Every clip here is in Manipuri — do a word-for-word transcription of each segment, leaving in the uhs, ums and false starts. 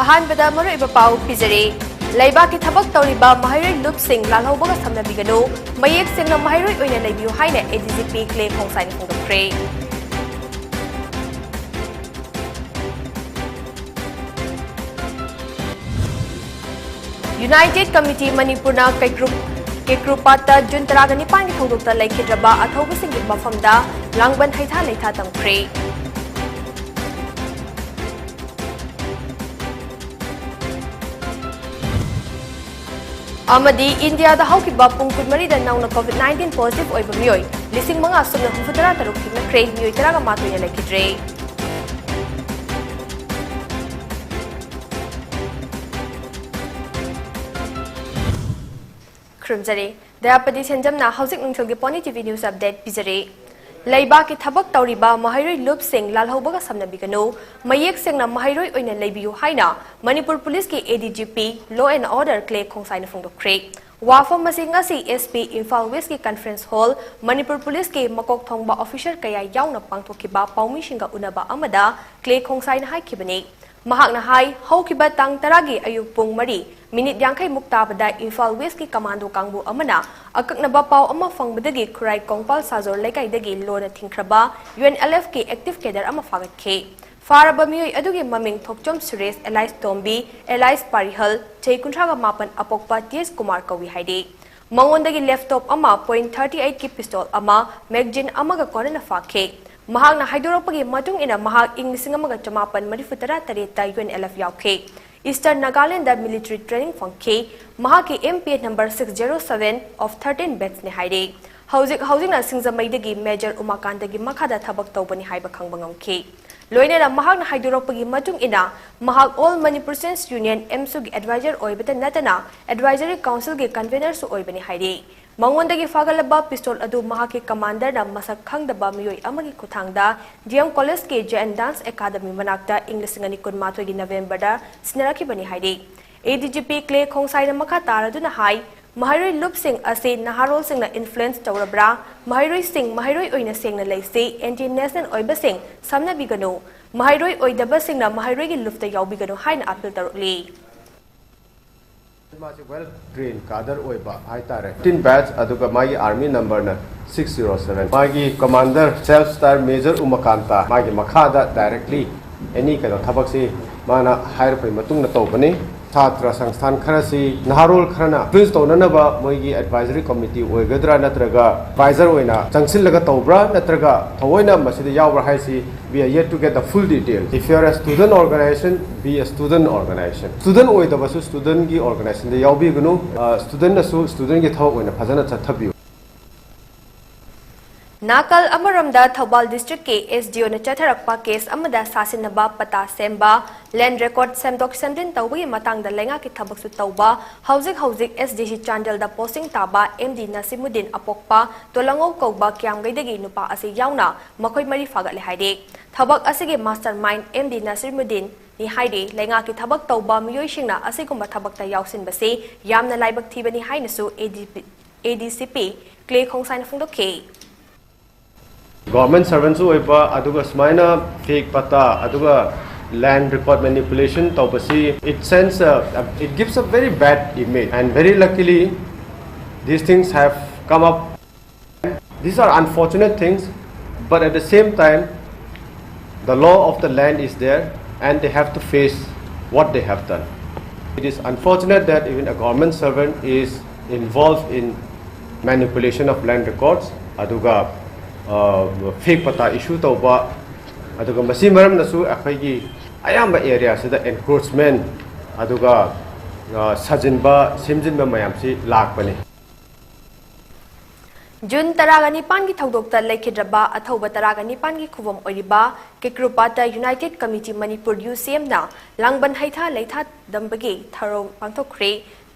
ꯑꯍꯥꯟꯕꯗ ꯃꯔꯨꯑꯣꯏꯕ ꯄꯥꯎ ꯄꯤꯖꯔꯤ꯫ ꯂꯩꯕꯥꯛꯀꯤ ꯊꯕꯛ ꯇꯧꯔꯤꯕ ꯃꯍꯩꯔꯣꯏ ꯂꯨꯞꯁꯤꯡ ꯂꯥꯜꯍꯧꯕꯒ ꯁꯝꯅꯕꯤꯒꯅꯨ, ꯃꯌꯦꯛ ꯁꯦꯡꯅ ꯃꯍꯩꯔꯣꯏ ꯑꯣꯏꯅ ꯂꯩꯕꯤꯌꯨ ꯍꯥꯏꯅ ꯑꯦ ꯗꯤ ꯖꯤ ꯄꯤ ꯀ꯭ꯂꯦ ꯈꯣꯡꯁꯥꯏꯅ ꯐꯣꯡꯗꯣꯛꯈ꯭ꯔꯦ꯫ United Committee ꯃꯅꯤꯄꯨꯔꯅ ꯀꯩꯀ꯭ꯔꯨ-, ꯀꯩꯀ꯭ꯔꯨꯄꯥꯠꯇ ꯖꯨꯟ ꯇꯔꯥꯒ ꯅꯤꯄꯥꯟꯒꯤ ꯊꯧꯗꯣꯛꯇ ꯂꯩꯈꯤꯗ꯭ꯔꯕ ꯑꯊꯧꯕꯁꯤꯡꯒꯤ ꯃꯐꯝꯗ ꯂꯥꯡꯕꯟ ꯍꯩꯊꯥ ꯂꯩꯊꯥ ꯇꯝꯈ꯭ꯔꯦ꯫ ꯑꯃꯗꯤ ꯏꯟꯗꯤꯌꯥꯗ ꯍꯧꯈꯤꯕ ꯄꯨꯡ ꯀꯨꯟꯃꯔꯤꯗ ꯅꯧꯅ COVID nineteen positive ꯑꯣꯏꯕ ꯃꯤꯑꯣꯏ ꯂꯤꯁꯤꯡ ꯃꯉꯥ ꯁꯨꯞꯅ ꯍꯨꯝꯐꯨꯇꯔꯥ ꯇꯔꯨꯛ ꯊꯦꯡꯅꯈ꯭ꯔꯦ, ꯃꯤꯑꯣꯏ ꯇꯔꯥꯒ ꯃꯥꯊꯣꯏꯅ ꯂꯩꯈꯤꯗ꯭ꯔꯦ꯫ ꯈꯨꯔꯨꯝꯖꯔꯤ꯫ ꯗꯌꯥꯄꯇꯤ ꯁꯦꯟꯖꯝꯅ ꯍꯧꯖꯤꯛ ꯅꯨꯡꯊꯤꯜꯒꯤ Pony T V News Update ꯄꯤꯖꯔꯤ꯫ ꯂꯩꯕꯥꯛꯀꯤ ꯊꯕꯛ ꯇꯧꯔꯤꯕ ꯃꯍꯩꯔꯣꯏ ꯂꯨꯞꯁꯤꯡ ꯂꯥꯜꯍꯧꯕꯒ ꯁꯝꯅꯕꯤꯒꯅꯨ, ꯃꯌꯦꯛ ꯁꯦꯡꯅ ꯃꯍꯩꯔꯣꯏ ꯑꯣꯏꯅ ꯂꯩꯕꯤꯌꯨ ꯍꯥꯏꯅ ꯃꯅꯤꯄꯨꯔ ꯄꯨꯂꯤꯁꯀꯤ A D G P Law and Order Clay ꯈꯣꯡꯁꯥꯏꯅ ꯐꯣꯡꯗꯣꯛꯈ꯭ꯔꯦ꯫ ꯋꯥꯐꯝ ꯑꯁꯤ ꯉꯁꯤ S P ꯏꯝꯐꯥꯜ ꯋꯦꯁꯀꯤ conference hall, ꯃꯅꯤꯄꯨꯔ ꯄꯨꯂꯤꯁꯀꯤ ꯃꯀꯣꯛ ꯊꯣꯡꯕ officer ꯀꯌꯥ ꯌꯥꯎꯅ ꯄꯥꯡꯊꯣꯛꯈꯤꯕ ꯄꯥꯎꯃꯤꯁꯤꯡꯒ ꯎꯅꯕ ꯑꯃꯗ ꯀ꯭ꯂꯦ ꯈꯣꯡꯁꯥꯏꯅ ꯍꯥꯏꯈꯤꯕꯅꯤ꯫ ꯃꯍꯥꯛꯅ ꯍꯥꯏ, ꯍꯧꯈꯤꯕ ꯇꯥꯡ ꯇꯔꯥꯒꯤ ꯑꯌꯨꯛ ꯄꯨꯡ ꯃꯔꯤ ꯃꯤꯅꯤꯠ ꯌꯥꯡꯈꯩ ꯃꯨꯛ ꯇꯥꯕꯗ ꯏꯝꯐꯥꯜ ꯋꯦꯁꯀꯤ ꯀꯃꯥꯟꯗꯣ ꯀꯥꯡꯕꯨ ꯑꯃꯅ ꯑꯀꯛꯅꯕ ꯄꯥꯎ ꯑꯃ ꯐꯪꯕꯗꯒꯤ ꯈꯨꯔꯥꯏ ꯀꯣꯡꯄꯥꯜ ꯁꯥꯖꯣꯔ ꯂꯩꯀꯥꯏꯗꯒꯤ ꯂꯣꯟꯅ ꯊꯤꯡꯈ꯭ꯔꯕ U N L F ꯀꯤ active cadre ꯑꯃ ꯐꯥꯒꯠꯈꯤ꯫ ꯐꯥꯔꯕ ꯃꯤꯑꯣꯏ ꯑꯗꯨꯒꯤ ꯃꯃꯤꯡ ꯊꯣꯛꯆꯣꯝ ꯁꯨꯔꯦꯁ, alias ꯇꯣꯝꯕꯤ, alias ꯄꯥꯔꯤꯍꯜ, ꯆꯍꯤ ꯀꯨꯟꯊ꯭ꯔꯥꯒ ꯃꯥꯄꯟ, ꯑꯄꯣꯛꯄ T S ꯀꯨꯃꯥꯔ ꯀꯧꯏ ꯍꯥꯏꯔꯤ꯫ ꯃꯉꯣꯟꯗꯒꯤ laptop ꯑꯃ, point thirty eight ꯀꯤ pistol ꯑꯃ, magazine ꯑꯃꯒ ꯀꯣꯟꯅꯅ ꯐꯥꯈꯤ꯫ ꯃꯍꯥꯛꯅ ꯍꯥꯏꯗꯣꯔꯛꯄꯒꯤ ꯃꯇꯨꯡ ꯏꯟꯅ, ꯃꯍꯥꯛ ꯏꯪ ꯂꯤꯁꯤꯡ ꯑꯃꯒ ꯆꯃꯥꯄꯟ ꯃꯔꯤꯐꯨ ꯇꯔꯥ ꯇꯔꯦꯠꯇ U N L F ꯌꯥꯎꯈꯤ꯫ Eastern Nagaland military training ꯐꯪꯈꯤ꯫ ꯃꯍꯥꯛꯀꯤ M P number six zero seven of thirteen batch ꯅꯤ ꯍꯥꯏꯔꯤ꯫ ꯍꯧꯖꯤꯛ ꯍꯧꯖꯤꯛꯅ ꯁꯤꯡꯖꯃꯩꯗꯒꯤ Major ꯎꯃꯥꯀꯥꯟꯇꯒꯤ ꯃꯈꯥꯗ ꯊꯕꯛ ꯇꯧꯕꯅꯤ ꯍꯥꯏꯕ ꯈꯪꯕ ꯉꯝꯈꯤ꯫ ꯂꯣꯏꯅꯅ ꯃꯍꯥꯛꯅ ꯍꯥꯏꯗꯣꯔꯛꯄꯒꯤ ꯃꯇꯨꯡ ꯏꯟꯅ, ꯃꯍꯥꯛ All Manipur Students Union, AMSU ꯒꯤ advisor ꯑꯣꯏꯕꯇ ꯅꯠꯇꯅ Advisory Council ꯒꯤ convener ꯁꯨ ꯑꯣꯏꯕꯅꯤ ꯍꯥꯏꯔꯤ꯫ ꯃꯉꯣꯟꯗꯒꯤ ꯐꯥꯒꯠꯂꯕ pistol ꯑꯗꯨ ꯃꯍꯥꯛꯀꯤ commander ꯅ ꯃꯁꯛ ꯈꯪꯗꯕ ꯃꯤꯑꯣꯏ ꯑꯃꯒꯤ ꯈꯨꯠꯊꯥꯡꯗ D M College ꯀꯤ J N Dance Academy ꯃꯅꯥꯛꯇ ꯏꯪ ꯂꯤꯁꯤꯡ ꯑꯅꯤ ꯀꯨꯟꯃꯥꯊꯣꯏꯒꯤ November ꯗ ꯁꯤꯟꯅꯔꯛꯈꯤꯕꯅꯤ ꯍꯥꯏꯔꯤ꯫ A D G P Clay ꯈꯣꯡꯁꯥꯏꯅ ꯃꯈꯥ ꯇꯥꯔꯗꯨꯅ ꯍꯥꯏ, ꯃꯍꯩꯔꯣꯏ ꯂꯨꯞꯁꯤꯡ ꯑꯁꯤ ꯅꯍꯥꯔꯣꯜꯁꯤꯡꯅ influence ꯇꯧꯔꯕ꯭ꯔꯥ? ꯃꯍꯩꯔꯣꯏꯁꯤꯡ ꯃꯍꯩꯔꯣꯏ ꯑꯣꯏꯅ ꯁꯦꯡꯅ ꯂꯩꯁꯤ, anti national ꯑꯣꯏꯕꯁꯤꯡ ꯁꯝꯅꯕꯤꯒꯅꯨ꯫ ꯃꯍꯩꯔꯣꯏ ꯑꯣꯏꯗꯕꯁꯤꯡꯅ ꯃꯍꯩꯔꯣꯏꯒꯤ ꯂꯨꯞꯇ ꯌꯥꯎꯕꯤꯒꯅꯨ ꯍꯥꯏꯅ ꯑꯥꯄꯤꯜ ꯇꯧꯔꯛꯂꯤ꯫ ꯃꯥꯁꯤ well trained cadre ꯑꯣꯏꯕ ꯍꯥꯏꯇꯥꯔꯦ꯫ Fifteen batch, ꯑꯗꯨꯒ ꯃꯥꯒꯤ army number ꯅ six zero seven꯫ ꯃꯥꯒꯤ commander self style Major ꯎꯃꯀꯥꯟꯇ, ꯃꯥꯒꯤ ꯃꯈꯥꯗ directly any ꯀꯩꯅꯣ ꯊꯕꯛꯁꯤ ꯃꯥꯅ ꯍꯥꯏꯔꯛꯄꯒꯤ ꯃꯇꯨꯡ ꯏꯟꯅ ꯇꯧꯕꯅꯤ꯫ ꯁꯥꯇ꯭ꯔ ꯁꯪꯁꯊꯥꯟ ꯈꯔꯁꯤ ꯅꯍꯥꯔꯣꯜ ꯈꯔꯅ influence ꯇꯧꯅꯅꯕ ꯃꯣꯏꯒꯤ advisory committee ꯑꯣꯏꯒꯗ꯭ꯔꯥ ꯅꯠꯇ꯭ꯔꯒ advisor ꯑꯣꯏꯅ ꯆꯪꯁꯤꯜꯂꯒ ꯇꯧꯕ꯭ꯔꯥ ꯅꯠꯇ꯭ꯔꯒ ꯊꯑꯣꯏꯅ ꯃꯁꯤꯗ ꯌꯥꯎꯕ꯭ꯔꯥ ꯍꯥꯏꯁꯤ we are yet to get the full detail. If you are a student organization, be a student organization. Student ꯑꯣꯏꯗꯕꯁꯨ student ꯀꯤ organization ꯗ ꯌꯥꯎꯕꯤꯒꯅꯨ꯫ ꯑ, student ꯅꯁꯨ student ꯀꯤ ꯊꯕꯛ ꯑꯣꯏꯅ ꯐꯖꯅ ꯆꯠꯊꯕꯤꯌꯨ꯫ ꯅꯥꯀꯜ ꯑꯃꯔꯣꯝꯗ ꯊꯧꯕꯥꯜ district ꯀꯤ S D O ꯅ ꯆꯠꯊꯔꯛꯄ case ꯑꯃꯗ ꯁꯥꯁꯤꯟꯅꯕ, ꯄꯇꯥ ꯁꯦꯝꯕ, land record ꯁꯦꯝꯗꯣꯛ ꯁꯦꯝꯖꯤꯟ ꯇꯧꯕꯒꯤ ꯃꯇꯥꯡꯗ ꯂꯩꯉꯥꯛꯀꯤ ꯊꯕꯛꯁꯨ ꯇꯧꯕ, ꯍꯧꯖꯤꯛ ꯍꯧꯖꯤꯛ S D C ꯆꯥꯟꯗꯦꯜꯗ posting ꯇꯥꯕ M D ꯅꯁꯤꯃꯨꯗꯤꯟ ꯑꯄꯣꯛꯄ ꯇꯣꯂꯉꯧ ꯀꯧꯕ ꯀꯤꯌꯥꯝꯒꯩꯗꯒꯤ ꯅꯨꯄꯥ ꯑꯁꯤ ꯌꯥꯎꯅ ꯃꯈꯣꯏ ꯃꯔꯤ ꯐꯥꯒꯠꯂꯦ ꯍꯥꯏꯔꯤ꯫ ꯊꯕꯛ ꯑꯁꯤꯒꯤ mastermind M D ꯅꯁꯤꯃꯨꯗꯤꯟ ꯅꯤ ꯍꯥꯏꯔꯤ꯫ ꯂꯩꯉꯥꯛꯀꯤ ꯊꯕꯛ ꯇꯧꯕ ꯃꯤꯑꯣꯏꯁꯤꯡꯅ ꯑꯁꯤꯒꯨꯝꯕ ꯊꯕꯛꯇ ꯌꯥꯎꯁꯤꯟꯕꯁꯤ ꯌꯥꯝꯅ ꯂꯥꯏꯕꯛ ꯊꯤꯕꯅꯤ ꯍꯥꯏꯅꯁꯨ A D P, A D C P Clay ꯈꯣꯡꯁꯥꯏꯅ ꯐꯣꯡꯗꯣꯛꯈꯤ꯫ Government servant ꯁꯨ ꯑꯣꯏꯕ, ꯑꯗꯨꯒ ꯁꯨꯃꯥꯏꯅ fake ꯄꯇꯥ, ꯑꯗꯨꯒ land record manipulation ꯇꯧꯕꯁꯤ, it sends a, it gives a very bad image, and very luckily these things have come up. These are unfortunate things, but at the same time, the law of the land is there and they have to face what they have done. It is unfortunate that even a government servant is involved in manipulation of land records, ꯑꯗꯨꯒ, uh, fake ꯄꯇꯥ issue ꯇꯧꯕ, ꯑꯗꯨꯒ ꯃꯁꯤ ꯃꯔꯝꯅꯁꯨ ꯑꯩꯈꯣꯏꯒꯤ ꯑꯌꯥꯝꯕ area ꯁꯤꯗ encroachment, ꯑꯗꯨꯒ, uh, ꯁꯥꯖꯤꯟꯕ, ꯁꯦꯝꯖꯤꯟꯕ ꯃꯌꯥꯝꯁꯤ ꯂꯥꯛꯄꯅꯤ꯫ ꯖꯨꯟ ꯇꯔꯥꯒ ꯅꯤꯄꯥꯟꯒꯤ ꯊꯧꯗꯣꯛꯇ ꯂꯩꯈꯤꯗ꯭ꯔꯕ ꯑꯊꯧꯕ ꯇꯔꯥꯒ ꯅꯤꯄꯥꯟꯒꯤ ꯈꯨꯕꯝ ꯑꯣꯏꯔꯤꯕ ꯀꯦꯀ꯭ꯔꯨꯄꯥꯠꯇ United Committee Manipur, U C M ꯅ ꯂꯥꯡꯕꯟ ꯍꯩꯊꯥ ꯂꯩꯊꯥꯗꯝꯕꯒꯤ ꯊꯧꯔꯝ ꯄꯥꯡꯊꯣꯛꯈ꯭ꯔꯦ꯫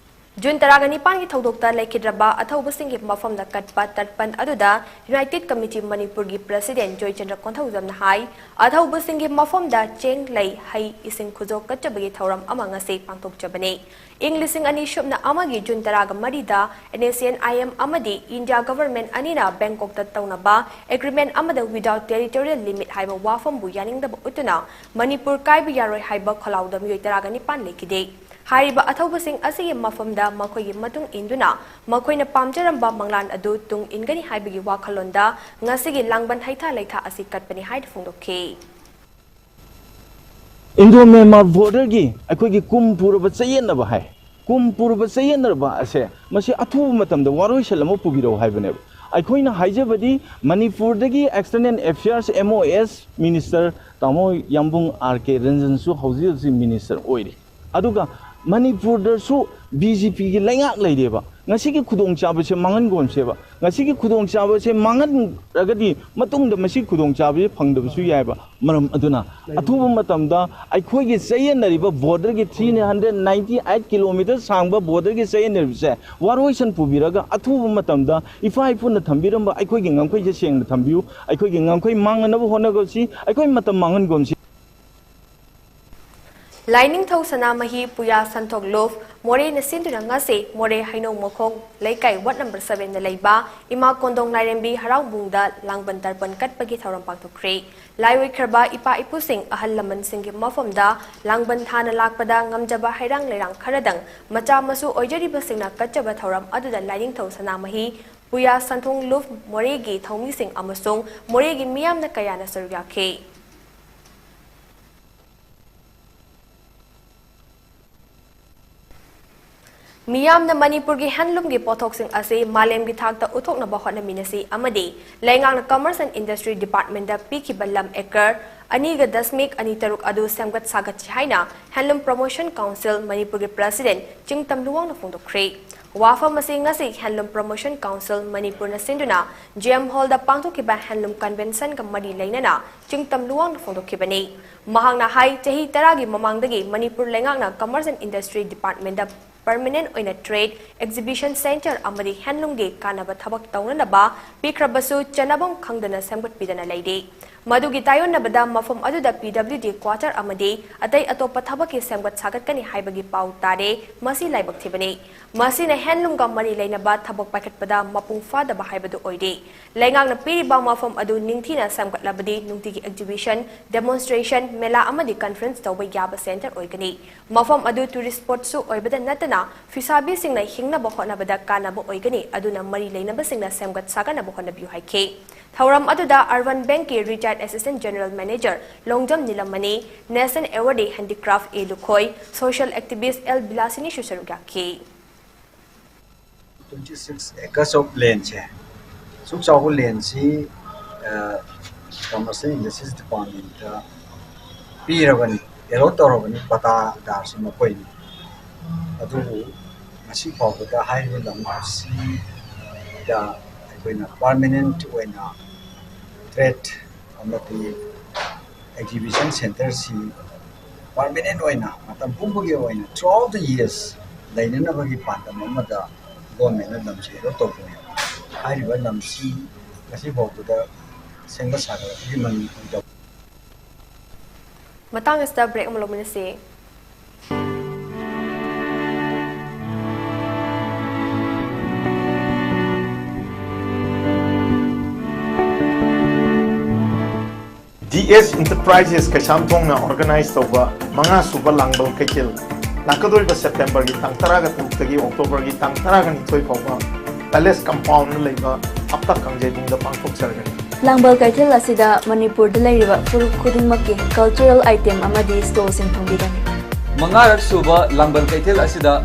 ꯖꯨꯟ ꯇꯔꯥꯒ ꯅꯤꯄꯥꯟꯒꯤ ꯊꯧꯗꯣꯛꯇ ꯂꯩꯈꯤꯗ꯭ꯔꯕ ꯑꯊꯧꯕꯁꯤꯡꯒꯤ ꯃꯐꯝꯗ ꯀꯠꯄ ꯇꯔꯄꯟ ꯑꯗꯨꯗ United Committee ꯃꯅꯤꯄꯨꯔꯒꯤ President ꯖꯣꯏꯆꯟꯗ꯭ꯔ ꯀꯣꯟꯊꯧꯖꯝꯅ ꯍꯥꯏ, ꯑꯊꯧꯕꯁꯤꯡꯒꯤ ꯃꯐꯝꯗ ꯆꯦꯡ, ꯂꯩ, ꯍꯩ, ꯏꯁꯤꯡ ꯈꯨꯖꯣꯛ ꯀꯠꯆꯕꯒꯤ ꯊꯧꯔꯝ ꯑꯃ ꯉꯁꯤ ꯄꯥꯡꯊꯣꯛꯆꯕꯅꯤ꯫ ꯏꯪ ꯂꯤꯁꯤꯡ ꯑꯅꯤ ꯁꯨꯞꯅ ꯑꯃꯒꯤ ꯖꯨꯟ ꯇꯔꯥꯒ ꯃꯔꯤꯗ N S C N I M ꯑꯃꯗꯤ India Government ꯑꯅꯤꯅ ꯕꯦꯡꯀꯣꯛꯇ ꯇꯧꯅꯕ agreement ꯑꯃꯗ without territorial limit ꯍꯥꯏꯕ ꯋꯥꯐꯝꯕꯨ ꯌꯥꯅꯤꯡꯗꯕ ꯎꯠꯇꯨꯅ ꯃꯅꯤꯄꯨꯔ ꯀꯥꯏꯕ ꯌꯥꯔꯣꯏ ꯍꯥꯏꯕ ꯈꯣꯜꯂꯥꯎꯗ ꯃꯤꯑꯣꯏ ꯇꯔꯥꯒ ꯅꯤꯄꯥꯟ ꯂꯩꯈꯤꯗꯦ꯫ ꯍꯥꯏꯔꯤꯕ ꯑꯊꯧꯕꯁꯤꯡ ꯑꯁꯤꯒꯤ ꯃꯐꯝꯗ ꯃꯈꯣꯏꯒꯤ ꯃꯇꯨꯡ ꯏꯟꯗꯨꯅ ꯃꯈꯣꯏꯅ ꯄꯥꯝꯖꯔꯝꯕ ꯃꯪꯂꯥꯟ ꯑꯗꯨ ꯇꯨꯡ ꯏꯟꯒꯅꯤ ꯍꯥꯏꯕꯒꯤ ꯋꯥꯈꯜꯂꯣꯟꯗ ꯉꯁꯤꯒꯤ ꯂꯥꯡꯕꯟ ꯍꯩꯊꯥ ꯂꯩꯊꯥ ꯑꯁꯤ ꯀꯠꯄꯅꯤ ꯍꯥꯏꯅ ꯐꯣꯡꯗꯣꯛꯈꯤ꯫ ꯏꯟꯗꯣ ꯃ꯭ꯌꯥꯟꯃꯥꯔ ꯕꯣꯔꯗꯔꯒꯤ ꯑꯩꯈꯣꯏꯒꯤ ꯀꯨꯝ ꯄꯨꯔꯕ ꯆꯌꯦꯠꯅꯕ ꯍꯥꯏ, ꯀꯨꯝ ꯄꯨꯔꯕ ꯆꯌꯦꯠꯅꯕ ꯑꯁꯦ ꯃꯁꯤ ꯑꯊꯨꯕ ꯃꯇꯝꯗ ꯋꯥꯔꯣꯏꯁꯤꯟ ꯑꯃ ꯄꯨꯕꯤꯔꯛꯎ ꯍꯥꯏꯕꯅꯦꯕ꯫ ꯑꯩꯈꯣꯏꯅ ꯍꯥꯏꯖꯕꯗꯤ ꯃꯅꯤꯄꯨꯔꯗꯒꯤ External Affairs M O S Minister ꯇꯥꯃꯣ ꯌꯥꯝꯕꯨꯡ R K ꯔꯟꯖꯟꯁꯨ ꯍꯧꯖꯤꯛ ꯍꯧꯖꯤꯛ Minister ꯑꯣꯏꯔꯤ꯫ ꯑꯗꯨꯒ ꯃꯅꯤꯄꯨꯔꯗꯁꯨ B J P ꯒꯤ ꯂꯩꯉꯥꯛ ꯂꯩꯔꯦꯕ꯫ ꯉꯁꯤꯒꯤ ꯈꯨꯗꯣꯡꯆꯥꯕꯁꯦ ꯃꯥꯡꯍꯟꯒꯣꯝꯁꯦꯕ꯫ ꯉꯁꯤꯒꯤ ꯈꯨꯗꯣꯡꯆꯥꯕꯁꯦ ꯃꯥꯡꯍꯟꯂꯒꯗꯤ ꯃꯇꯨꯡꯗ ꯃꯁꯤ ꯈꯨꯗꯣꯡꯆꯥꯕꯁꯦ ꯐꯪꯗꯕꯁꯨ ꯌꯥꯏꯕ꯫ ꯃꯔꯝ ꯑꯗꯨꯅ ꯑꯊꯨꯕ ꯃꯇꯝꯗ ꯑꯩꯈꯣꯏꯒꯤ ꯆꯌꯦꯠꯅꯔꯤꯕ border ꯒꯤ three hundred ninety eight kilometer ꯁꯥꯡꯕ border ꯒꯤ ꯆꯌꯦꯠꯅꯔꯤꯕꯁꯦ ꯋꯥꯔꯣꯏꯁꯤꯟ ꯄꯨꯕꯤꯔꯒ ꯑꯊꯨꯕ ꯃꯇꯝꯗ ꯏꯄꯥ ꯏꯄꯨꯅ ꯊꯝꯕꯤꯔꯝꯕ ꯑꯩꯈꯣꯏꯒꯤ ꯉꯝꯈꯩꯁꯦ ꯁꯦꯡꯅ ꯊꯝꯕꯤꯌꯨ꯫ ꯑꯩꯈꯣꯏꯒꯤ ꯉꯝꯈꯩ ꯃꯥꯡꯅꯅꯕ ꯍꯣꯠꯅꯒꯁꯤ꯫ ꯑꯩꯈꯣꯏ ꯃꯇꯝ ꯃꯥꯡꯍꯟꯒꯨꯝꯁꯤ꯫ ꯂꯥꯏꯅꯤꯡꯊꯧ ꯁꯅꯥꯃꯍꯤ ꯄꯨꯌꯥ ꯁꯟꯊꯣꯛ ꯂꯨꯞ ꯃꯣꯔꯦꯅ ꯁꯤꯟꯗꯨꯅ ꯉꯁꯤ ꯃꯣꯔꯦ ꯍꯩꯅꯧ ꯃꯈꯣꯡ ꯂꯩꯀꯥꯏ ward number seven ꯗ ꯂꯩꯕ ꯏꯃꯥ ꯀꯣꯟꯗꯣꯡ ꯂꯥꯏꯔꯦꯝꯕꯤ ꯍꯔꯥꯎꯕꯨꯡꯗ ꯂꯥꯡꯕꯟ ꯇꯔꯄꯟ ꯀꯠꯄꯒꯤ ꯊꯧꯔꯝ ꯄꯥꯡꯊꯣꯛꯈ꯭ꯔꯦ꯫ ꯂꯥꯏ ꯑꯣꯏꯈ꯭ꯔꯕ ꯏꯄꯥ ꯏꯄꯨꯁꯤꯡ, ꯑꯍꯜ ꯂꯃꯟꯁꯤꯡꯒꯤ ꯃꯐꯝꯗ ꯂꯥꯡꯕꯟ ꯊꯥꯅ ꯂꯥꯛꯄꯗ ꯉꯝꯖꯕ ꯍꯩꯔꯥꯡ ꯂꯩꯔꯥꯡ ꯈꯔꯗꯪ ꯃꯆꯥ ꯃꯁꯨ ꯑꯣꯏꯖꯔꯤꯕꯁꯤꯡꯅ ꯀꯠꯆꯕ ꯊꯧꯔꯝ ꯑꯗꯨꯗ ꯂꯥꯏꯅꯤꯡꯊꯧ ꯁꯅꯥꯃꯍꯤ ꯄꯨꯌꯥ ꯁꯟꯊꯣꯡ ꯂꯨꯞ ꯃꯣꯔꯦꯒꯤ ꯊꯧꯃꯤꯁꯤꯡ ꯑꯃꯁꯨꯡ ꯃꯣꯔꯦꯒꯤ ꯃꯤꯌꯥꯝꯅ ꯀꯌꯥꯅ ꯁꯔꯨꯛ ꯌꯥꯈꯤ꯫ ꯃꯤꯌꯥꯝꯅ ꯃꯅꯤꯄꯨꯔꯒꯤ handloom ꯒꯤ ꯄꯣꯠꯊꯣꯛꯁꯤꯡ ꯑꯁꯤ ꯃꯥꯂꯦꯝꯒꯤ ꯊꯥꯛꯇ ꯎꯠꯊꯣꯛꯅꯕ ꯍꯣꯠꯅꯃꯤꯟꯅꯁꯤ ꯑꯃꯗꯤ ꯂꯩꯉꯥꯛꯅ Commerce and Industry Department ꯗ ꯄꯤꯈꯤꯕ ꯂꯝ acre ꯑꯅꯤꯒ ꯗꯁꯃꯤꯛ ꯑꯅꯤ ꯇꯔꯨꯛ ꯑꯗꯨ ꯁꯦꯝꯒꯠ ꯁꯥꯒꯠꯁꯤ ꯍꯥꯏꯅ Handloom Promotion Council ꯃꯅꯤꯄꯨꯔꯒꯤ President ꯆꯤꯡꯇꯝ ꯂꯨꯋꯥꯡꯅ ꯐꯣꯡꯗꯣꯛꯈ꯭ꯔꯦ꯫ ꯋꯥꯐꯝ ꯑꯁꯤ ꯉꯁꯤ Handloom Promotion Council ꯃꯅꯤꯄꯨꯔꯅ ꯁꯤꯟꯗꯨꯅ G M Hall ꯗ ꯄꯥꯡꯊꯣꯛꯈꯤꯕ Handloom Convention ꯒ ꯃꯔꯤ ꯂꯩꯅꯅ ꯆꯤꯡꯇꯝ ꯂꯨꯋꯥꯡꯅ ꯐꯣꯡꯗꯣꯛꯈꯤꯕꯅꯤ꯫ ꯃꯍꯥꯛꯅ ꯍꯥꯏ, ꯆꯍꯤ ꯇꯔꯥꯒꯤ ꯃꯃꯥꯡꯗꯒꯤ ꯃꯅꯤꯄꯨꯔ ꯂꯩꯉꯥꯛꯅ Commerce and Industry Department the permanent ꯑꯣꯏꯅ ꯇ꯭ꯔꯦꯗ, ꯑꯦꯛꯖꯤꯕꯤꯁꯟ ꯁꯦꯟꯇꯔ ꯑꯃꯗꯤ ꯍꯦꯟꯂꯨꯝꯒꯤ ꯀꯥꯟꯅꯕ ꯊꯕꯛ ꯇꯧꯅꯅꯕ ꯄꯤꯈ꯭ꯔꯕꯁꯨ ꯆꯟꯅꯐꯝ ꯈꯪꯗꯅ ꯁꯦꯝꯒꯠꯄꯤꯗꯅ ꯂꯩꯔꯤ꯫ ꯃꯗꯨꯒꯤ ꯇꯥꯏꯑꯣꯟꯅꯕꯗ ꯃꯐꯝ ꯑꯗꯨꯗ ꯄꯤ ꯗꯕ꯭ꯂꯤꯎ ꯗꯤ ꯀ꯭ꯋꯥꯇꯔ ꯑꯃꯗꯤ ꯑꯇꯩ ꯑꯇꯣꯞꯄ ꯊꯕꯛꯀꯤ ꯁꯦꯝꯒꯠ ꯁꯥꯒꯠꯀꯅꯤ ꯍꯥꯏꯕꯒꯤ ꯄꯥꯎ ꯇꯥꯔꯦ꯫ ꯃꯁꯤ ꯂꯥꯏꯕꯛ ꯊꯤꯕꯅꯤ꯫ ꯃꯁꯤꯅ ꯍꯦꯟꯂꯨꯝꯒ ꯃꯔꯤ ꯂꯩꯅꯕ ꯊꯕꯛ ꯄꯥꯏꯈꯠꯄꯗ ꯃꯄꯨꯡ ꯐꯥꯗꯕ ꯍꯥꯏꯕꯗꯨ ꯑꯣꯏꯔꯤ꯫ ꯂꯩꯉꯥꯛꯅ ꯄꯤꯔꯤꯕ ꯃꯐꯝ ꯑꯗꯨ ꯅꯤꯡꯊꯤꯅ ꯁꯦꯝꯒꯠꯂꯕꯗꯤ ꯅꯨꯡꯇꯤꯒꯤ ꯑꯦꯛꯖꯤꯕꯤꯁꯟ, ꯗꯦꯃꯣꯟꯁꯇ꯭ꯔꯦꯁꯟ, ꯃꯦꯂꯥ ꯑꯃꯗꯤ ꯀꯟꯐꯔꯦꯟꯁ ꯇꯧꯕ ꯌꯥꯕ ꯁꯦꯟꯇꯔ ꯑꯣꯏꯒꯅꯤ꯫ ꯃꯐꯝ ꯑꯗꯨ ꯇꯨꯔꯤꯁ ꯁ꯭ꯄꯣꯠꯁꯨ ꯑꯣꯏꯕꯗ ꯅꯠꯇꯅ ꯐꯤꯁꯥꯕꯤꯁꯤꯡꯅ ꯍꯤꯡꯅꯕ ꯍꯣꯠꯅꯕꯗ ꯀꯥꯟꯅꯕ ꯑꯣꯏꯒꯅꯤ꯫ ꯑꯗꯨꯅ ꯃꯔꯤ ꯂꯩꯅꯕꯁꯤꯡꯅ ꯁꯦꯝꯒꯠ ꯁꯥꯒꯠꯅꯕ ꯍꯣꯠꯅꯕꯤꯌꯨ ꯍꯥꯏꯈꯤ꯫ ꯊꯧꯔꯝ ꯑꯗꯨꯗ ꯑꯔꯕꯟ ꯕꯦꯡꯛꯀꯤ ꯔꯤꯇꯥꯌꯔꯗ ꯑꯦꯁꯤꯁꯇꯦꯟꯠ ꯖꯦꯅꯔꯦꯜ ꯃꯦꯅꯦꯖꯔ ꯂꯣꯡꯖꯝ ꯅꯤꯂꯃꯅꯤ, ꯅꯦꯁꯅꯦꯜ ꯑꯦꯋꯥꯔꯗꯤ handicraft A Lukhoi, social activist L ꯕꯤꯂꯥꯁꯤꯅꯤꯁꯨ ꯁꯔꯨꯛ ꯌꯥꯈꯤ꯫ Twenty six acres of land ꯁꯦ ꯁꯨꯛ ꯆꯥꯎꯕ land ꯁꯤ commercial industries department ꯇ ꯄꯤꯔꯕꯅꯤ, allot ꯇꯧꯔꯕꯅꯤ, ꯄꯇꯥꯗꯥꯔꯁꯤ ꯃꯈꯣꯏꯅꯤ꯫ ꯑꯗꯨꯕꯨ ꯉꯁꯤ ꯐꯥꯎꯕꯗ ꯍꯥꯏꯔꯤꯕ ꯂꯝ ꯑꯁꯤꯗ ꯑꯩꯈꯣꯏꯅ permanent ꯑꯣꯏꯅ trade ꯑꯃꯗꯤ exhibition centre ꯁꯤ permanent ꯑꯣꯏꯅ ꯃꯇꯝ ꯄꯨꯝꯕꯒꯤ ꯑꯣꯏꯅ throughout the years ꯂꯩꯅꯅꯕꯒꯤ ꯄꯥꯟꯗꯝ ꯑꯃꯗ government ꯅ ꯂꯝꯁꯤ allot ꯇꯧꯕꯅꯦꯕ꯫ ꯍꯥꯏꯔꯤꯕ ꯂꯝꯁꯤ ꯉꯁꯤ ꯐꯥꯎꯕꯗ ꯁꯦꯝꯒꯠ ꯁꯥꯒꯠꯄꯒꯤ ꯃꯃꯤ ꯎꯗꯕ꯫ ꯃꯇꯥꯡ ꯑꯁꯤꯗ ꯕ꯭ꯔꯦꯛ ꯑꯃ ꯂꯧꯃꯤꯟꯅꯁꯤ꯫ ꯗꯤ ꯑꯦꯁ Enterprises ꯀꯩꯁꯥꯝꯊꯣꯡꯅ organize ꯇꯧꯕ ꯃꯉꯥ ꯁꯨꯕ ꯂꯥꯡꯕꯜ ꯀꯩꯊꯦꯜ ꯂꯥꯛꯀꯗꯧꯔꯤꯕ ꯁꯦꯞꯇꯦꯝꯕꯔꯒꯤ ꯇꯥꯡ ꯇꯔꯥꯒ ꯇꯔꯨꯛꯇꯒꯤ ꯑꯣꯛꯇꯣꯕꯔꯒꯤ ꯇꯥꯡ ꯇꯔꯥꯒ ꯅꯤꯊꯣꯏ ꯐꯥꯎꯕ Palace Compound ꯗ ꯂꯩꯕ ꯍꯞꯇꯥ ꯀꯥꯡꯖꯩꯕꯨꯡꯗ ꯄꯥꯡꯊꯣꯛꯆꯔꯒꯅꯤ꯫ ꯂꯥꯡꯕꯜ ꯀꯩꯊꯦꯜ ꯑꯁꯤꯗ ꯃꯅꯤꯄꯨꯔꯗ ꯂꯩꯔꯤꯕ ꯐꯨꯔꯨꯞ ꯈꯨꯗꯤꯡꯃꯛꯀꯤ cultural item ꯑꯃꯗꯤ stall ꯁꯤꯡ ꯐꯪꯕꯤꯒꯅꯤ꯫ ꯃꯉꯥꯔꯛ ꯁꯨꯕ ꯂꯥꯡꯕꯜ ꯀꯩꯊꯦꯜ ꯑꯁꯤꯗ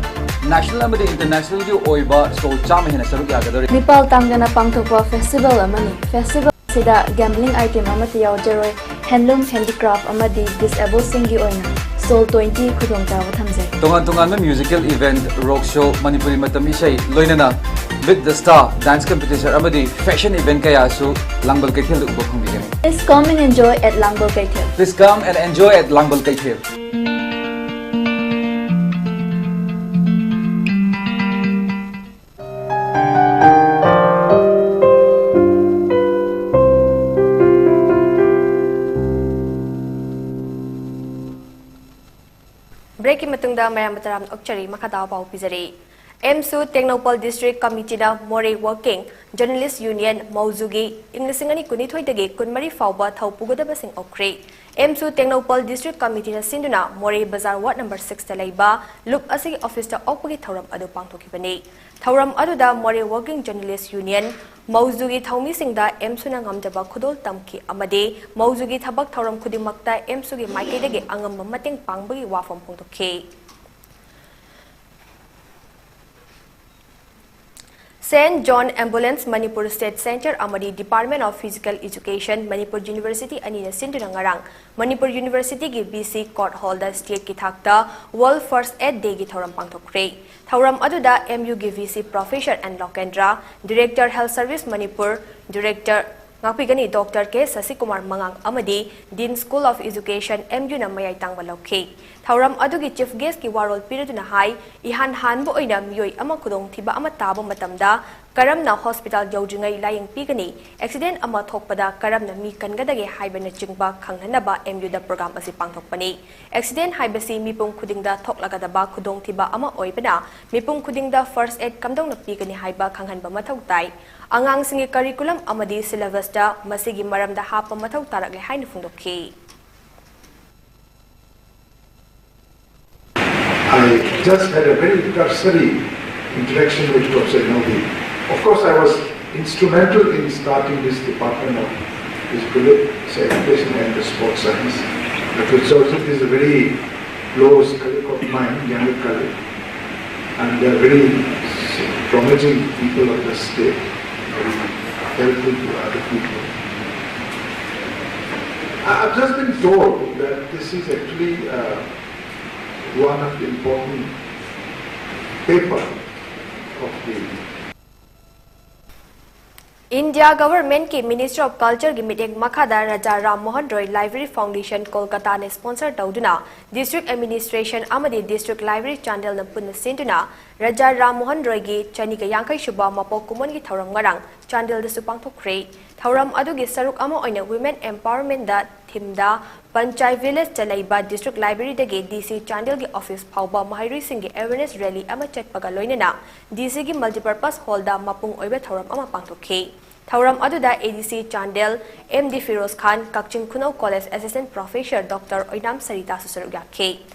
national ꯑꯃꯗꯤ international ꯒꯤ ꯑꯣꯏꯕ stall ꯆꯥꯝꯃ ꯍꯦꯟꯅ ꯁꯔꯨꯛ ꯌꯥꯒꯗꯧꯔꯤ꯫ ꯃꯤꯄꯥꯜ ꯇꯥꯡꯗꯅ ꯄꯥꯡꯊꯣꯛꯄ festival ꯑꯃꯅꯤ꯫ Festival ꯑꯁꯤꯗ gambling item ꯑꯃꯠꯇ ꯌꯥꯎꯖꯔꯣꯏ꯫ Handloom, handicraft ꯑꯃꯗꯤ disable ꯁꯤꯡꯒꯤ ꯑꯣꯏꯅ stall twenty ꯈꯨꯗꯣꯡꯆꯥꯕ ꯊꯝꯖꯔꯤ꯫ ꯇꯣꯉꯥꯟ ꯇꯣꯉꯥꯟꯕ musical event, rock show, Manipuri ꯃꯇꯝ ꯏꯁꯩ, ꯂꯣꯏꯅꯅ Meet the Star dance competition ꯑꯃꯗꯤ fashion event ꯀꯌꯥꯁꯨ ꯂꯥꯡꯕꯜ ꯀꯩꯊꯦꯜꯗ ꯎꯕ ꯐꯪꯕꯤꯒꯅꯤ꯫ Please come and enjoy at ꯂꯥꯡꯕꯜ ꯀꯩꯊꯦꯜ꯫ Please come and enjoy at ꯂꯥꯡꯕꯜ ꯀꯩꯊꯦꯜ꯫ ꯀꯤ ꯃꯇꯨꯡꯗ ꯃꯌꯥꯝ ꯇꯔꯥꯝꯅ ꯑꯣꯛꯆꯔꯤ꯫ ꯃꯈꯥ ꯇꯥꯕ ꯄꯥꯎ ꯄꯤꯖꯔꯤ꯫ ꯑꯦꯝꯁꯨ ꯇꯦꯡꯅꯧꯄꯜ District Committeeꯅ ꯃꯣꯔꯦ Working Journalist Union ꯃꯧꯖꯨꯒꯤ ꯏꯪ ꯂꯤꯁꯤꯡ ꯑꯅꯤ ꯀꯨꯟꯅꯤꯊꯣꯏꯗꯒꯤ ꯀꯨꯟꯃꯔꯤ ꯐꯥꯎꯕ ꯊꯧ ꯄꯨꯒꯗꯕꯁꯤꯡ ꯑꯣꯛꯈ꯭ꯔꯦ꯫ ꯑꯦꯝꯁꯨ ꯇꯦꯡꯅꯧꯄꯜ District Committeeꯅ ꯁꯤꯟꯗꯨꯅ ꯃꯣꯔꯦ ꯕꯖꯥꯔ ward number sixꯇ ꯂꯩꯕ ꯂꯨꯞ ꯑꯁꯤꯒꯤ officeꯇ ꯑꯣꯛꯄꯒꯤ ꯊꯧꯔꯝ ꯑꯗꯨ ꯄꯥꯡꯊꯣꯛꯈꯤꯕꯅꯤ꯫ ꯊꯧꯔꯝ ꯑꯗꯨꯗ ꯃꯣꯔꯦ Working Journalist Union ꯃꯧꯖꯨꯒꯤ ꯊꯧꯃꯤꯁꯤꯡꯗ ꯑꯦꯝꯁꯨꯅ ꯉꯝꯖꯕ ꯈꯨꯗꯣꯜ ꯇꯝꯈꯤ ꯑꯃꯗꯤ ꯃꯧꯖꯨꯒꯤ ꯊꯕꯛ ꯊꯧꯔꯝ ꯈꯨꯗꯤꯡꯃꯛꯇ ꯑꯦꯝꯁꯨꯒꯤ ꯃꯥꯏꯀꯩꯗꯒꯤ ꯑꯉꯝꯕ ꯃꯇꯦꯡ ꯄꯥꯡꯕꯒꯤ ꯋꯥꯐꯝ ꯐꯣꯡꯗꯣꯛꯈꯤ꯫ Saint John Ambulance Manipur State Centre ꯑꯃꯗꯤ Department of Physical Education Manipur University ꯑꯅꯤꯅ ꯁꯤꯟꯗꯨꯅ ꯉꯔꯥꯡ ꯃꯅꯤꯄꯨꯔ Universityꯒꯤ B C Court Hallꯗ stateꯀꯤ ꯊꯥꯛꯇ World First Aid Dayꯒꯤ ꯊꯧꯔꯝ ꯄꯥꯡꯊꯣꯛꯈ꯭ꯔꯦ꯫ ꯊꯧꯔꯝ ꯑꯗꯨꯗ M Uꯒꯤ V C Professor N Lokendra, Director Health Service Manipur, Director ꯉꯥꯛꯄꯤꯒꯅꯤ Doctor K ꯁꯁꯤꯀꯨꯃꯥꯔ ꯃꯉꯥꯡ ꯑꯃꯗꯤ Dean School of Education M Uꯅ ꯃꯌꯥꯏ ꯇꯥꯡꯕ ꯂꯧꯈꯤ꯫ ꯊꯧꯔꯝ ꯑꯗꯨꯒꯤ Chief Guestꯀꯤ ꯋꯥꯔꯣꯜ ꯄꯤꯔꯗꯨꯅ ꯍꯥꯏ, ꯏꯍꯥꯟ ꯍꯥꯟꯕ ꯑꯣꯏꯅ ꯃꯤꯑꯣꯏ ꯑꯃ ꯈꯨꯗꯣꯡꯊꯤꯕ ꯑꯃ ꯇꯥꯕ ꯃꯇꯝꯗ ꯀꯔꯝꯅ hospital ꯌꯧꯗ꯭ꯔꯤꯉꯩ ꯂꯥꯌꯦꯡ ꯄꯤꯒꯅꯤ, accident ꯑꯃ ꯊꯣꯛꯄꯗ ꯀꯔꯝꯅ ꯃꯤ ꯀꯟꯒꯗꯒꯦ ꯍꯥꯏꯕꯅꯆꯤꯡꯕ ꯈꯪꯍꯟꯅꯕ M Uꯗ program ꯑꯁꯤ ꯄꯥꯡꯊꯣꯛꯄꯅꯤ꯫ Accident ꯍꯥꯏꯕꯁꯤ ꯃꯤꯄꯨꯝ ꯈꯨꯗꯤꯡꯗ ꯊꯣꯛꯂꯒꯗꯕ ꯈꯨꯗꯣꯡꯊꯤꯕ ꯑꯃ ꯑꯣꯏꯕꯅ ꯃꯤꯄꯨꯝ ꯈꯨꯗꯤꯡꯗ first aid ꯀꯝꯗꯧꯅ ꯄꯤꯒꯅꯤ ꯍꯥꯏꯕ ꯈꯪꯍꯟꯕ ꯃꯊꯧ ꯇꯥꯏ꯫ ꯑꯉꯥꯡꯁꯤꯡꯒꯤ curriculum ꯑꯃꯗꯤ syllabusꯇ ꯃꯁꯤꯒꯤ ꯃꯔꯝꯗ ꯍꯥꯞꯄ ꯃꯊꯧ ꯇꯥꯔꯛꯂꯦ ꯍꯥꯏꯅ ꯐꯣꯡꯗꯣꯛꯈꯤ꯫ I just had a very cursory interaction with Professor Inoue. Of course, I was instrumental in starting this department of physical education and the sports science. But Professor Inoue is a very close colleague of mine, younger colleague, and they are very promising people of the state, very helpful to other people. I- I've just been told that this is actually uh, one of the important paper of the India Governmentꯀꯤ Ministry of Cultureꯒꯤ ꯃꯤꯠꯌꯦꯡ ꯃꯈꯥꯗ ꯔꯥꯖꯥ ꯔꯥꯝ ꯃꯣꯍꯟ ꯔꯣꯏ Library Foundation ꯀꯣꯜꯀꯇꯥꯅ sponsor ꯇꯧꯗꯨꯅ District Administration ꯑꯃꯗꯤ District Library ꯆꯥꯟꯗꯦꯜꯅ ꯄꯨꯟꯅ ꯁꯤꯟꯗꯨꯅ ꯔꯥꯖꯥ ꯔꯥꯝ ꯃꯣꯍꯟ ꯔꯣꯏꯒꯤ ꯆꯅꯤꯒ ꯌꯥꯡꯈꯩ ꯁꯨꯕ ꯃꯄꯣꯛ ꯀꯨꯝꯑꯣꯟꯒꯤ ꯊꯧꯔꯝ ꯉꯔꯥꯡ ꯆꯥꯟꯗꯦꯜꯗꯁꯨ ꯄꯥꯡꯊꯣꯛꯈ꯭ꯔꯦ꯫ ꯊꯧꯔꯝ ꯑꯗꯨꯒꯤ ꯁꯔꯨꯛ ꯑꯃ ꯑꯣꯏꯅ Women Empowermentꯗ ꯁꯤꯛꯀꯤꯝꯗ ꯄꯟꯆꯥꯏ ꯚꯤꯂꯦꯖꯇ ꯂꯩꯕ ꯗꯤꯁꯇ꯭ꯔꯤꯛ ꯂꯥꯏꯕ꯭ꯔꯦꯔꯤꯗꯒꯤ ꯗꯤ ꯁꯤ ꯆꯥꯟꯗꯦꯜꯒꯤ ꯑꯣꯐꯤꯁ ꯐꯥꯎꯕ ꯃꯍꯩꯔꯣꯏꯁꯤꯡꯒꯤ ꯑꯦꯋꯦꯔꯅꯦꯁ ꯔꯦꯂꯤ ꯑꯃ ꯆꯠꯄꯒ ꯂꯣꯏꯅꯅ ꯗꯤ ꯁꯤꯒꯤ ꯃꯜꯇꯤꯄꯔꯄꯁ ꯍꯣꯜꯗ ꯃꯄꯨꯡ ꯑꯣꯏꯕ ꯊꯧꯔꯝ ꯑꯃ ꯄꯥꯡꯊꯣꯛꯈꯤ꯫ ꯊꯧꯔꯝ ꯑꯗꯨꯗ ꯑꯦ ꯗꯤ ꯁꯤ ꯆꯥꯟꯗꯦꯜ ꯑꯦꯝ ꯗꯤ ꯐꯤꯔꯣꯖ ꯈꯥꯟ, ꯀꯛꯆꯤꯡ ꯈꯨꯅꯧ ꯀꯣꯂꯦꯖ ꯑꯦꯁꯤꯁꯇꯦꯟꯠ ꯄ꯭ꯔꯣꯐꯦꯁꯔ ꯗꯣꯛꯇꯔ ꯑꯣꯏꯅꯥꯝ ꯁꯔꯤꯇꯥꯁꯨ ꯁꯔꯨꯛ ꯌꯥꯈꯤ꯫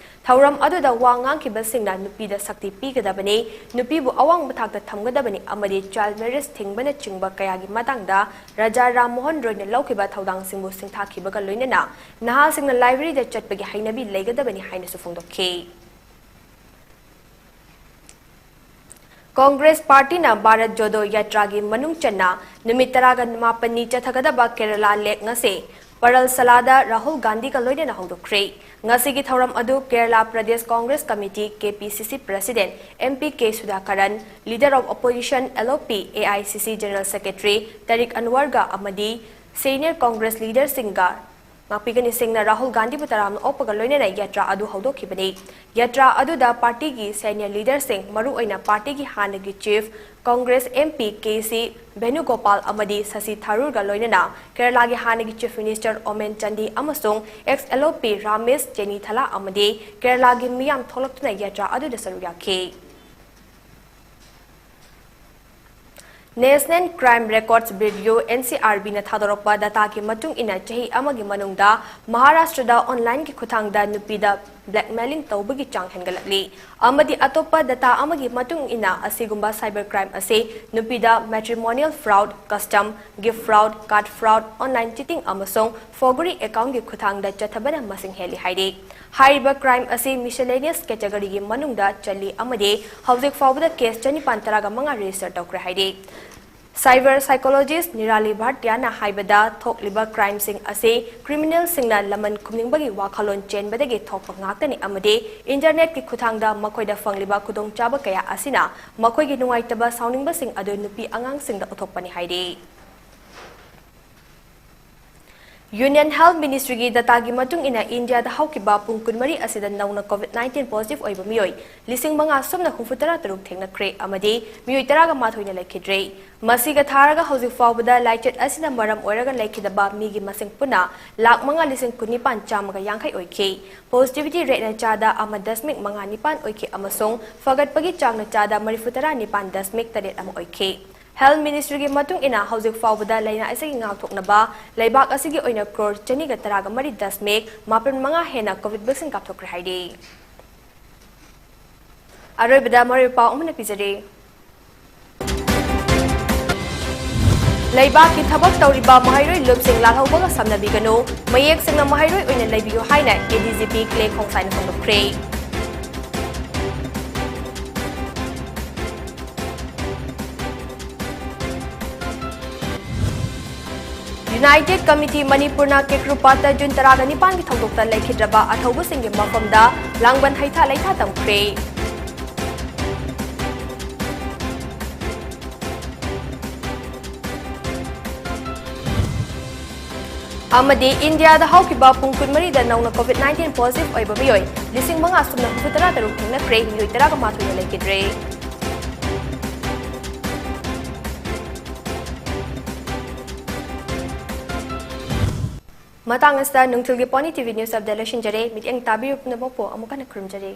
ꯊꯧꯔꯝ ꯑꯗꯨꯗ ꯋꯥ ꯉꯥꯡꯈꯤꯕꯁꯤꯡꯅ ꯅꯨꯄꯤꯗ ꯁꯛꯇꯤ ꯄꯤꯒꯗꯕꯅꯤ, ꯅꯨꯄꯤꯕꯨ ꯑꯋꯥꯡꯕ ꯊꯥꯛꯇ ꯊꯝꯒꯗꯕꯅꯤ ꯑꯃꯗꯤ ꯆꯥꯏꯜꯗ ꯃꯦꯔꯤꯖ ꯊꯤꯡꯕꯅꯆꯤꯡꯕ ꯀꯌꯥꯒꯤ ꯃꯇꯥꯡꯗ ꯔꯥꯖꯥ ꯔꯥꯝ ꯃꯣꯍꯟ ꯔꯣꯏꯅ ꯂꯧꯈꯤꯕ ꯊꯧꯗꯥꯡꯁꯤꯡꯕꯨ ꯁꯤꯡꯊꯥꯈꯤꯕꯒ ꯂꯣꯏꯅꯅ ꯅꯍꯥꯁꯤꯡꯅ ꯂꯥꯏꯕ꯭ꯔꯦꯔꯤꯗ ꯆꯠꯄꯒꯤ ꯍꯩꯅꯕꯤ ꯂꯩꯒꯗꯕꯅꯤ ꯍꯥꯏꯅꯁꯨ ꯐꯣꯡꯗꯣꯛꯈꯤ꯫ ꯀꯣꯡꯒ꯭ꯔꯦꯁ ꯄꯥꯔꯇꯤꯅ ꯚꯥꯔꯠ ꯖꯣꯗꯣ ꯌꯥꯇ꯭ꯔꯥꯒꯤ ꯃꯅꯨꯡ ꯆꯟꯅ ꯅꯨꯃꯤꯠ ꯇꯔꯥꯒ ꯃꯥꯄꯟꯅꯤ ꯆꯠꯊꯒꯗꯕ ꯀꯦꯔꯂꯥ ꯂꯦꯛ ꯉꯁꯤ ꯄꯔꯜꯁꯂꯥꯗ ꯔꯥꯍꯨꯜ ꯒꯥꯟꯙꯤꯒ ꯂꯣꯏꯅꯅ ꯍꯧꯗꯣꯛꯈ꯭ꯔꯦ꯫ ꯉꯁꯤꯒꯤ ꯊꯧꯔꯝ ꯑꯗꯨ Kerala Pradesh Congress committee, K P C C president M P K Sudhakaran, leader of opposition, L O P, A I C ꯁꯤ ꯖꯦꯅꯔꯦꯜ ꯁꯦꯀ꯭ꯔꯦꯇꯔꯤ ꯇꯥꯔꯤꯛ ꯑꯟꯋꯔꯒ ꯑꯃꯗꯤ ꯁꯦꯅꯤꯌꯔ ꯀꯣꯡꯒ꯭ꯔꯦꯁ ꯂꯤꯗꯔꯁꯤꯡꯒ ꯉꯥꯛꯄꯤꯒꯅꯤꯁꯤꯡꯅ ꯔꯥꯍꯨꯜ ꯒꯥꯟꯙꯤꯕꯨ ꯇꯔꯥꯝꯅ ꯑꯣꯛꯄꯒ ꯂꯣꯏꯅꯅ ꯌꯥꯇ꯭ꯔꯥ ꯑꯗꯨ ꯍꯧꯗꯣꯛꯈꯤꯕꯅꯤ꯫ ꯌꯥꯇ꯭ꯔꯥ ꯑꯗꯨꯗ ꯄꯥꯔꯇꯤꯒꯤ ꯁꯦꯅꯤꯌꯔ ꯂꯤꯗꯔꯁꯤꯡ, ꯃꯔꯨꯑꯣꯏꯅ ꯄꯥꯔꯇꯤꯒꯤ ꯍꯥꯟꯅꯒꯤ chief Congress M P K C Venugopal ꯑꯃꯗꯤ ꯁꯁꯤ ꯊꯔꯨꯔꯒ ꯂꯣꯏꯅꯅ ꯀꯦꯔꯂꯥꯒꯤ ꯍꯥꯟꯅꯒꯤ ꯆꯤꯐ ꯃꯤꯅꯤꯁꯇꯔ ꯑꯣꯃꯦꯟ ꯆꯥꯟꯗꯤ ꯑꯃꯁꯨꯡ ꯑꯦꯛꯁ ꯑꯦꯜ ꯑꯣ ꯄꯤ ꯔꯥꯃꯦꯁ ꯆꯦꯅꯤꯊꯂꯥ ꯑꯃꯗꯤ ꯀꯦꯔꯂꯥꯒꯤ ꯃꯤꯌꯥꯝ ꯊꯣꯛꯂꯛꯇꯨꯅ ꯌꯥꯇ꯭ꯔꯥ ꯑꯗꯨꯗ ꯁꯔꯨꯛ ꯌꯥꯈꯤ꯫ National Crime Records Bureau, N C R B ꯅ ꯊꯥꯗꯣꯔꯛꯄ ꯗꯇꯥꯒꯤ ꯃꯇꯨꯡ ꯏꯟꯅ ꯆꯍꯤ ꯑꯃꯒꯤ ꯃꯅꯨꯡꯗ ꯃꯍꯥꯔꯥꯁꯇ꯭ꯔꯗ ꯑꯣꯟꯂꯥꯏꯟꯒꯤ ꯈꯨꯠꯊꯥꯡꯗ ꯅꯨꯄꯤꯗ ꯕ꯭ꯂꯦꯛꯃꯦꯂꯤꯡ ꯇꯧꯕꯒꯤ ꯆꯥꯡ ꯍꯦꯟꯒꯠꯂꯛꯂꯤ꯫ ꯑꯃꯗꯤ ꯑꯇꯣꯞꯄ ꯗꯇꯥ ꯑꯃꯒꯤ ꯃꯇꯨꯡ ꯏꯟꯅ ꯑꯁꯤꯒꯨꯝꯕ ꯁꯥꯏꯕꯔ ꯀ꯭ꯔꯥꯏꯝ ꯑꯁꯤ ꯅꯨꯄꯤꯗ ꯃꯦꯇ꯭ꯔꯤꯃꯣꯅꯤꯌꯦꯜ ꯐ꯭ꯔꯥꯎꯗ, ꯀꯁꯇꯝ, ꯒꯤꯐ broad, card broad, online cheating ꯑꯃꯁꯨꯡ ꯐꯣꯒꯔꯤ ꯑꯦꯀꯥꯎꯟꯒꯤ ꯈꯨꯠꯊꯥꯡꯗ ꯆꯠꯊꯕꯅ ꯃꯁꯤꯡ ꯍꯦꯜꯂꯤ ꯍꯥꯏꯔꯤ꯫ ꯍꯥꯏꯔꯤꯕ ꯀ꯭ꯔꯥꯏꯝ ꯑꯁꯤ ꯃꯤꯁꯦꯂꯦꯅꯤꯌꯁ ꯀꯦꯇꯦꯒꯣꯔꯤꯒꯤ ꯃꯅꯨꯡꯗ ꯆꯜꯂꯤ ꯑꯃꯗꯤ ꯍꯧꯖꯤꯛ ꯐꯥꯎꯕꯗ ꯀꯦꯁ ꯆꯅꯤꯄꯥꯟ ꯇꯔꯥꯒ ꯃꯉꯥ ꯔꯦꯖꯤꯁꯇꯔ ꯇꯧꯈ꯭ꯔꯦ ꯍꯥꯏꯔꯤ꯫ ꯁꯥꯏꯕꯔ ꯁꯥꯏꯀꯣꯂꯣꯖꯤꯁ꯭ꯠ ꯅꯤꯔꯥꯂꯤ ꯚꯥꯔꯇꯤꯌꯥꯅ ꯍꯥꯏꯕꯗ, ꯊꯣꯛꯂꯤꯕ ꯀ꯭ꯔꯥꯏꯝꯁꯤꯡ ꯑꯁꯤ ꯀ꯭ꯔꯤꯃꯤꯅꯦꯜꯁꯤꯡꯅ ꯂꯃꯟ ꯈꯨꯝꯅꯤꯡꯕꯒꯤ ꯋꯥꯈꯜꯂꯣꯟ ꯆꯦꯟꯕꯗꯒꯤ ꯊꯣꯛꯄ ꯉꯥꯛꯇꯅꯤ ꯑꯃꯗꯤ ꯏꯟꯇꯔꯅꯦꯠꯀꯤ ꯈꯨꯠꯊꯥꯡꯗ ꯃꯈꯣꯏꯗ ꯐꯪꯂꯤꯕ ꯈꯨꯗꯣꯡꯆꯥꯕ ꯀꯌꯥ ꯑꯁꯤꯅ ꯃꯈꯣꯏꯒꯤ ꯅꯨꯡꯉꯥꯏꯇꯕ ꯁꯥꯎꯅꯤꯡꯕꯁꯤꯡ ꯑꯗꯨ ꯅꯨꯄꯤ ꯑꯉꯥꯡꯁꯤꯡꯗ ꯎꯠꯊꯣꯛꯄꯅꯤ ꯍꯥꯏꯔꯤ꯫ Union Health Ministryꯒꯤ dataꯒꯤ ꯃꯇꯨꯡ ꯏꯟꯅ, ꯏꯟꯗꯤꯌꯥꯗ ꯍꯧꯈꯤꯕ ꯄꯨꯡ ꯀꯨꯟꯃꯔꯤ ꯑꯁꯤꯗ ꯅꯧꯅ COVID nineteen positive ꯑꯣꯏꯕ ꯃꯤꯑꯣꯏ ꯂꯤꯁꯤꯡ ꯃꯉꯥ ꯁꯨꯞꯅ ꯍꯨꯝꯐꯨ ꯇꯔꯥ ꯇꯔꯨꯛ ꯊꯦꯡꯅꯈ꯭ꯔꯦ ꯑꯃꯗꯤ ꯃꯤꯑꯣꯏ ꯇꯔꯥꯒ ꯃꯥꯊꯣꯏꯅ ꯂꯩꯈꯤꯗ꯭ꯔꯦ꯫ ꯃꯁꯤꯒ ꯊꯥꯔꯒ ꯍꯧꯖꯤꯛ ꯐꯥꯎꯕꯗ ꯂꯥꯏꯆꯠ ꯑꯁꯤꯅ ꯃꯔꯝ ꯑꯣꯏꯔꯒ ꯂꯩꯈꯤꯗꯕ ꯃꯤꯒꯤ ꯃꯁꯤꯡ ꯄꯨꯟꯅ ꯂꯥꯈ ꯃꯉꯥ ꯂꯤꯁꯤꯡ ꯀꯨꯟꯅꯤꯄꯥꯟ ꯆꯥꯝꯃꯒ ꯌꯥꯡꯈꯩ ꯑꯣꯏꯈꯤ꯫ Positivity rateꯅ ꯆꯥꯗ ꯑꯃ ꯗꯁꯃꯤꯛ ꯃꯉꯥ ꯅꯤꯄꯥꯟ ꯑꯣꯏꯈꯤ ꯑꯃꯁꯨꯡ ꯐꯒꯠꯄꯒꯤ ꯆꯥꯡꯅ ꯆꯥꯗ ꯃꯔꯤꯐꯨ ꯇꯔꯥ ꯅꯤꯄꯥꯟ ꯗꯁꯃꯤꯛ ꯇꯔꯦꯠ ꯑꯃ ꯑꯣꯏꯈꯤ꯫ Health Ministryꯒꯤ ꯃꯇꯨꯡ ꯏꯟꯅ, ꯍꯧꯖꯤꯛ ꯐꯥꯎꯕꯗ ꯂꯥꯏꯅꯥ ꯑꯁꯤꯒꯤ ꯉꯥꯛꯊꯣꯛꯅꯕ ꯂꯩꯕꯥꯛ ꯑꯁꯤꯒꯤ ꯑꯣꯏꯅ ꯀ꯭ꯔꯣꯔ ꯆꯅꯤꯒ ꯇꯔꯥꯒ ꯃꯔꯤ ꯗꯁꯃꯤꯛ ꯃꯥꯄꯟ ꯃꯉꯥ ꯍꯦꯟꯅ COVID vaccine ꯀꯥꯞꯊꯣꯛꯈ꯭ꯔꯦ ꯍꯥꯏꯔꯤ꯫ ꯑꯔꯣꯏꯕꯗ ꯃꯔꯨꯑꯣꯏꯕ ꯄꯥꯎ ꯑꯃꯅ ꯄꯤꯖꯔꯤ꯫ ꯂꯩꯕꯥꯛꯀꯤ ꯊꯕꯛ ꯇꯧꯔꯤꯕ ꯃꯍꯩꯔꯣꯏ ꯂꯨꯞꯁꯤꯡ ꯂꯥꯜꯍꯧꯕꯒ ꯁꯝꯅꯕꯤꯒꯅꯨ, ꯃꯌꯦꯛ ꯁꯦꯡꯅ ꯃꯍꯩꯔꯣꯏ ꯑꯣꯏꯅ ꯂꯩꯕꯤꯌꯨ ꯍꯥꯏꯅ ADGP ꯀ꯭ꯂꯦ ꯈꯣꯡꯁꯥꯏꯅ ꯐꯣꯡꯗꯣꯛꯈ꯭ꯔꯦ꯫ United Committee ꯃꯅꯤꯄꯨꯔꯅ ꯀꯦꯀ꯭ꯔꯨꯄꯥꯠꯇ ꯖꯨꯟ ꯇꯔꯥꯒ ꯅꯤꯄꯥꯟꯒꯤ ꯊꯧꯗꯣꯛꯇ ꯂꯩꯈꯤꯗ꯭ꯔꯕ ꯑꯊꯧꯕꯁꯤꯡꯒꯤ ꯃꯐꯝꯗ ꯂꯥꯡꯕꯟ ꯍꯩꯊꯥ ꯂꯩꯊꯥ ꯇꯝꯈ꯭ꯔꯦ꯫ ꯑꯃꯗꯤ ꯏꯟꯗꯤꯌꯥꯗ ꯍꯧꯈꯤꯕ ꯄꯨꯡ ꯀꯨꯟꯃꯔꯤꯗ ꯅꯧꯅ COVID nineteen positive ꯑꯣꯏꯕ ꯃꯤꯑꯣꯏ ꯂꯤꯁꯤꯡ ꯃꯉꯥ ꯁꯨꯞꯅ ꯍꯨꯝꯐꯨ ꯇꯔꯥ ꯇꯔꯨꯛ ꯊꯦꯡꯅꯈ꯭ꯔꯦ, ꯃꯤꯑꯣꯏ ꯇꯔꯥꯒ ꯃꯥꯊꯣꯏꯅ ꯂꯩꯈꯤꯗ꯭ꯔꯦ꯫ ꯃꯇꯥꯡ ꯑꯁꯤꯗ ꯅꯨꯡꯊꯤꯜꯒꯤ Pony TV News Update ꯂꯣꯏꯁꯤꯟꯖꯔꯦ꯫ ꯃꯤꯠꯌꯦꯡ ꯇꯥꯕꯤꯔꯤꯕ ꯄꯨꯝꯅꯃꯛꯄꯨ ꯑꯃꯨꯛ ꯍꯟꯅ ꯈꯨꯔꯨꯝꯖꯔꯤ꯫